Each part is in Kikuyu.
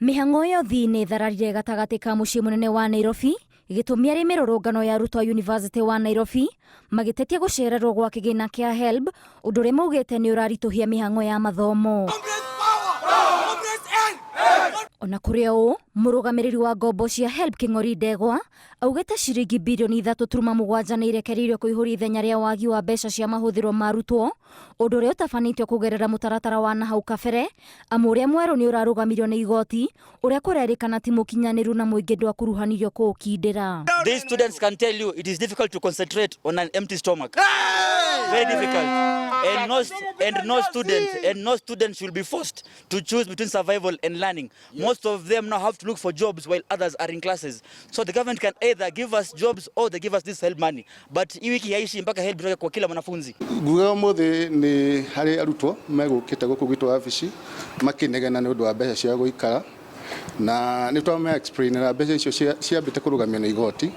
Mĩhang'o ya ũthii nĩ ĩthararire gatagatĩ ka mũciĩ mũnene wa Nairobi, gĩtũmi arĩ mĩrũrũngano ya arutwo a yunivasĩtĩ wa Nairobi magĩtetia gũcererwo gwa kĩgĩna kĩa HELB, ũndũ ũrĩa maugĩte nĩ ũraritũhia mĩhang'o ya mathomo. Ona kũrĩ ũũ, mũrũgamĩrĩri wa ngombo cia HELB Kĩng'ori Ndegwa augĩte ciringi birioni 3.7 nĩ irekereirio kũihũria ithenya rĩa wagi wa mbeca cia mahũthĩro ma arutwo, ũndũ ũrĩa ũtabanĩtio kũgerera mũtaratara wa nahau kabere, amu ũrĩa mwerũ nĩ ũrarũgamirio nĩ igoti, ũrĩa kũrerĩkana ti mũkinyanĩru na mũingĩ ndwakuruhanirio kũũkindĩra. These students can tell you it is difficult to concentrate on an empty stomach. Very difficult. And no student should be forced to choose between survival and learning. Most of them now have to look for jobs while others are in classes. So the government can either give us jobs or they give us this HELB money. But hii wiki haishi mpaka HELB itoke kwa kila mwanafunzi. Nguga ũmũthĩ nĩ harĩ arutwo megũkĩte gũkũ gwitũ wabici makĩnegena nĩ ũndũ wa mbeca cia gũikara, na nĩ twame explainera mbeca icio ciambĩte kũrũgamio nĩ igoti,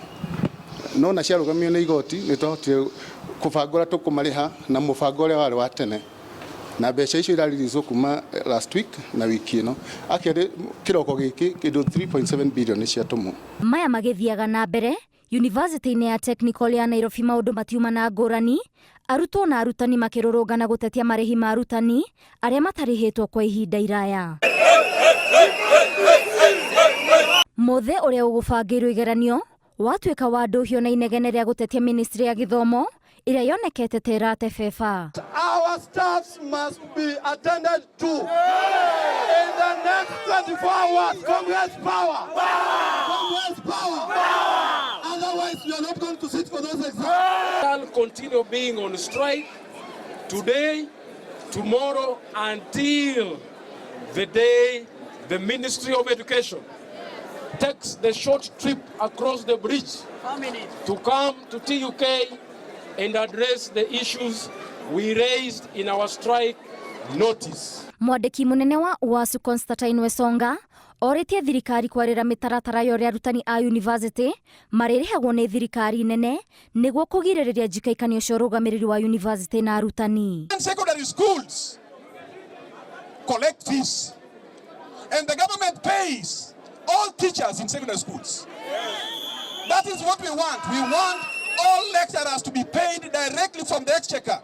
no na ciarũgamio nĩ igoti nĩ twahotire kũbanga ũrĩa tũkũmarĩha na mũbango ũrĩa warĩ wa tene, na mbeca icio irareleaswo kuma last week na wiki ĩno. Actually, kĩroko gĩkĩ kĩndũ 3.7 billion nĩ ciatũmwo. Maya magĩthiaga na mbere, yunivasĩtĩ-inĩ ya Technical ya Nairobi maũndũ matiuma na ngũrani, arutwo na arutani makĩrũrũngana gũtetia marĩhi ma arutani arĩa matarĩhĩtwo kwa ihinda iraya. Mũthĩ ũrĩa ũgũbangĩirwo igeranio watuĩka wa ndũhio na inegene rĩa gũtetia ministry ya gĩthomo ĩrĩa yonekete ta ĩrate beba. Our staffs must be attended to in the next 24 hours. Congress power! Congress power! Otherwise, you are not going to sit for those exams. Shall continue being on strike today, tomorrow, until the day the Ministry of Education takes the short trip across the bridge to come to TUK and address the issues we raised in our strike notice. Mwandĩki mũnene wa UASU Constantine Wesonga orĩtie thirikari kwarĩra mĩtaratara ya ũrĩa arutani a yunivasĩtĩ marĩrĩhagwo nĩ thirikari nene nĩguo kũgirĩrĩria njikaikanio cia ũrũgamĩrĩri wa yunivasĩtĩ na arutani. Secondary schools collect fees, and the government pays all teachers in secondary schools. That is what we want. We want all lecturers to be paid directly from the exchequer.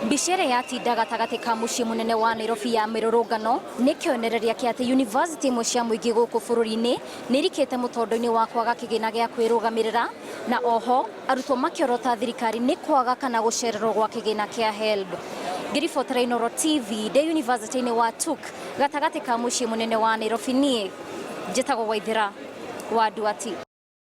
Mbica ĩrĩa yatinda gatagatĩ ka mũciĩ mũnene wa Nairobi ya mĩrũrũngano nĩ kĩonereria kĩa atĩ yunivasĩtĩ imwe cia mũingĩ gũkũ bũrũri-inĩ nĩ irikĩte mũtondo-inĩ wa kwaga kĩgĩna gĩa kwĩrũgamĩrĩra, na oho arutwo makĩorota thirikari nĩ kwaga kana gũcererwo gwa kĩgĩna kĩa HELB. Ngĩribotera Inooro TV ndĩ yunivasĩtĩ-inĩ wa TUK gatagatĩ ka mũciĩ mũnene wa Nairobi, niĩ njĩtagwo Waithĩra wa Nduati.